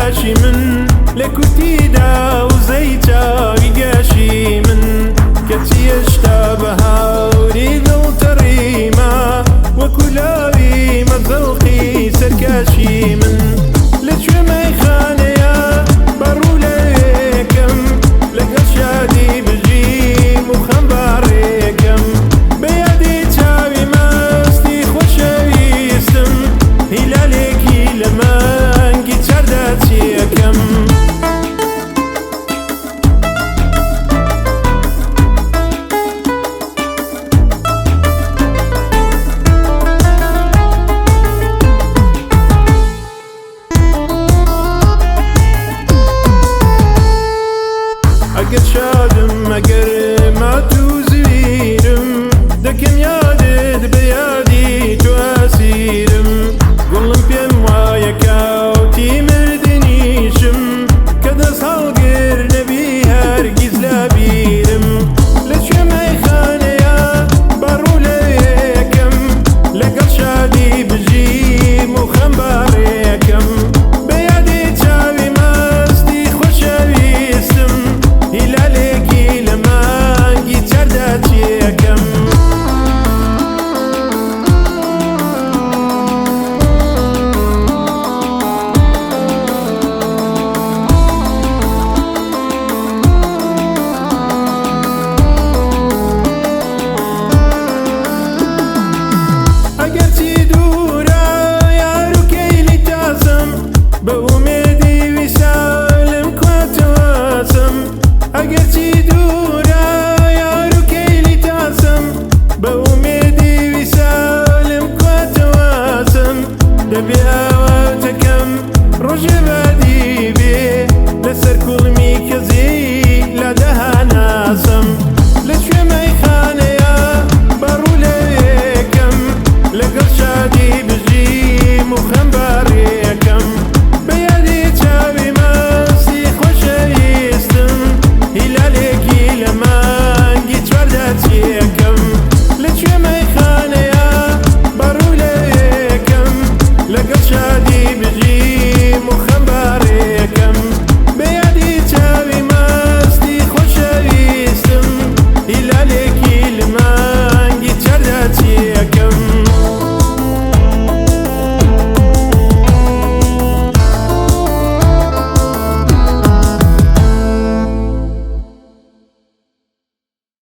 لاشی من لە کورتیدا وزەی چاوی گەشی من، کەچی هێشتا بە هاوری دڵتەڕیمە، وەکو لاوی مەزەوقی سەرکەشی من. لەکوێ مەیخانەیە بە ڕوو لەوێکەم، لەگەڵ شادی بژیم و خەم باڕێکەم، بە یادی چاوی مەستی خۆشەویستم، هیلالێکی لە مانگی چاردا چیەکەم. ئەگەر شادم ئەگەر مات و زویرم، دەکەم یادت بە یادی تۆ ئەسیرم، گوڵم پێم وایە کاوتی مردنیشم، کە دەست هەڵگر نەبی هەرگیز لە بیرم. لەکوێ مەیخانەیە بە ڕوو لەوێکەم، لەگەڵ شادی بژیم و خەم باڕێکەم، بە یادی چاوی مەستی خۆشەویستم، هیلالێکی لە مانگی چاردا چیەکەم. ئەگەرچی دوورە یار و کەیلی تازم، بە ئومێدی ویسالم کواتەوازم، ئەگەرچی دوورە یار و کەیلی تازم، بە ئومێدی ویسالم کواتەوازم، دەبێ ئاواتەکەم ڕۆژێ بە